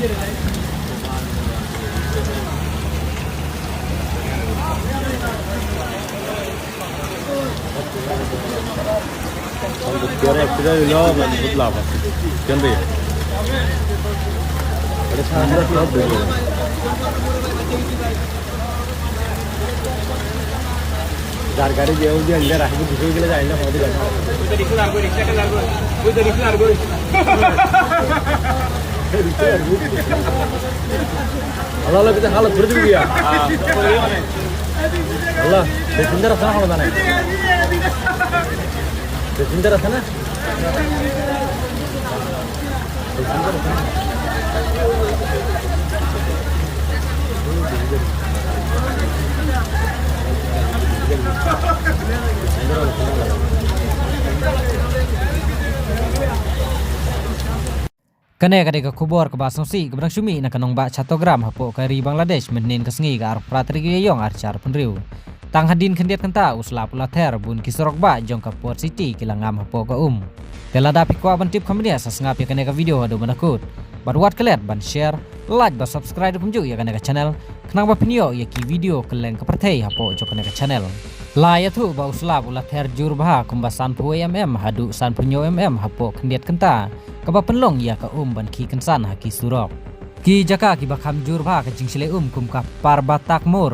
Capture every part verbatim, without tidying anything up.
যার গাড়ি যে ওই যে আন্ডার আসবে, দুশো কিলো যায় না, আমাদের গাড়ি। ওই তো রিক্সা আর গো, রিক্সা আর গো। আল্লাহ, আল্লাহ, হালত করে দিবি গিয়া। আল্লাহ, প্যাসেঞ্জার আছে না, হলো না? প্যাসেঞ্জার আছে না? Kane ka dei ka khubor kaba sngewsih kaba dang shu mih na ka nongbah Chattogram hapoh ka ri Bangladesh mynhynnin ka sngi ka arphew phra tarik Ïaïong arhajar arphew hynriew. Tang hadien khyndiat kynta u slap u la ther, bun ki surok bah jong ka Port City ki la ngam hapoh ka um. Te lada phi kwah ban tip kham bniah, sa sngap ïa kane ka video haduh ban da kut. Bad wat klet ban share, like bad subscribe kumjuh ïa kane ka channel, khnang ba phin ïoh ïa ki video kylleng ka pyrthei hapoh jong kane ka channel. La ïathuh ba u slap u la ther jur bha kumba sanphew mm haduh sanphew hynñiew mm hapoh khyndiat kynta, kaba pynlong ïa ka um ban khih kynsan ha ki surok. Ki jaka kiba kham jur bha ka jingshlei um kum ka Parbatak Mor,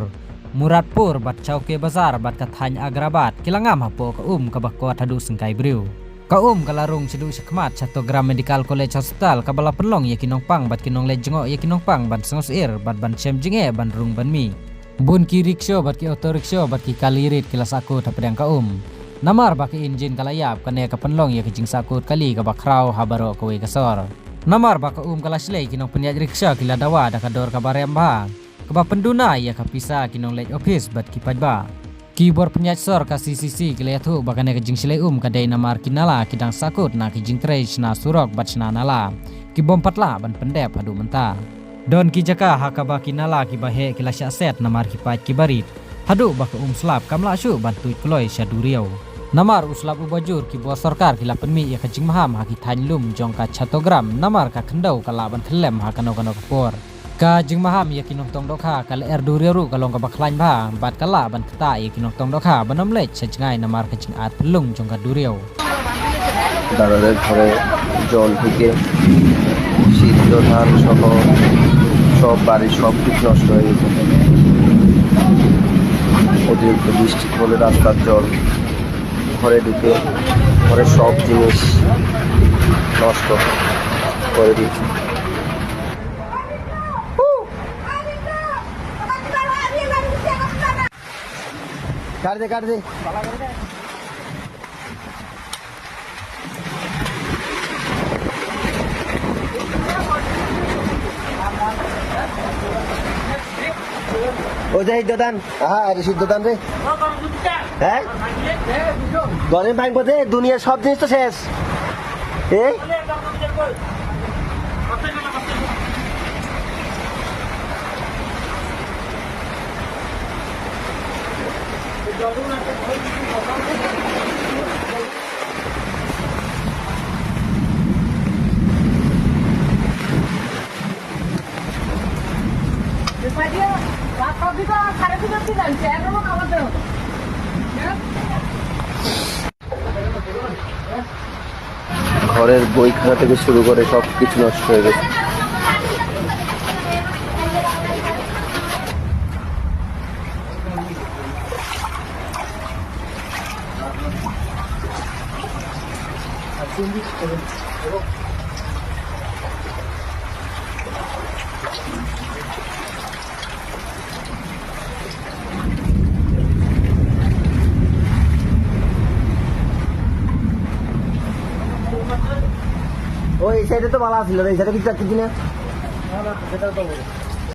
Muradpur bad Chowke Bazar bad ka thaiñ Agrabad ki la ngam hapoh ka um kaba kot haduh syngkai briew. Ka um ka la rung shaduh shakhmat Chattogram Medical College Hospital, kaba la pynlong ïa ki nongpang bad ki nongleit jngoh ïa ki nongpang ban sngewsyier bad ban shem jingeh ban rung ban mih. Bun ki rickshaw bad ki auto rickshaw bad ki kali rit ki la sahkut hapdeng ka um. Namar ba ka injin ka la ïap, kane ka pynlong ïa ka jingsahkut kali kaba khraw ha baroh kawei ka sor. Namar ba ka um ka la shlei, ki nongpynïaid rickshaw ki la dawa da ka dor kaba rem bha, kaba pynduna ïa ka pisa ki nongleit ophis bad ki paidbah. Ki bor pynïaid sor ka C C C ki la ïathuh ba kane ka jingshlei um ka dei namar ki nala ki dang sahkut na ki jingtrei shna surok bad shna nala, ki bym pat lah ban pyndep haduh mynta. Don ki jaka ha kaba ki nala kiba heh ki la shah set namar ki paip kiba rit, haduh ba ka um slap kam lah shuh ban tuid kloi sha duriaw. Namar u slap uba jur, ki bor sorkar ki la pynmih ïa ka jingmaham ha ki thaiñ lum jong ka Chattogram namar ka khyndew ka lah ban khyllem ha kano kano ka por. Ka jingmaham ïa ki nongtong dohkha ka lyer duriaw ruh ka long kaba khlaiñ bha, bad ka lah ban ktah ïa ki nongtong dohkha ban ym leit sha jngai namar ka jingat phyllung jong ka duriaw. দাদাদের ঘরে জল ঢুকে সিদ্ধ ধান সহ সব বাড়ির সব কিছু নষ্ট হয়ে গেছে। অতিরিক্ত বৃষ্টির ফলে রাস্তার জল ঘরে ঢুকে ঘরের সব জিনিস নষ্ট করে দিয়েছে। কাট দে, কাট দে। ওই যে সিদ্ধ ধান, হ্যাঁ, আরে সিদ্ধ ধান রে। হ্যাঁ? গরিব ভাঙবো দে, দুনিয়ার সব জিনিস তো শেষ। এই? ঘরের বইখানা থেকে শুরু করে সব কিছু নষ্ট হয়ে গেছে। ওই সাইডে তো ভালো আছিল রে, এই সাইডে কিছু একটা কিনে। না, না, সেটা তো বলে।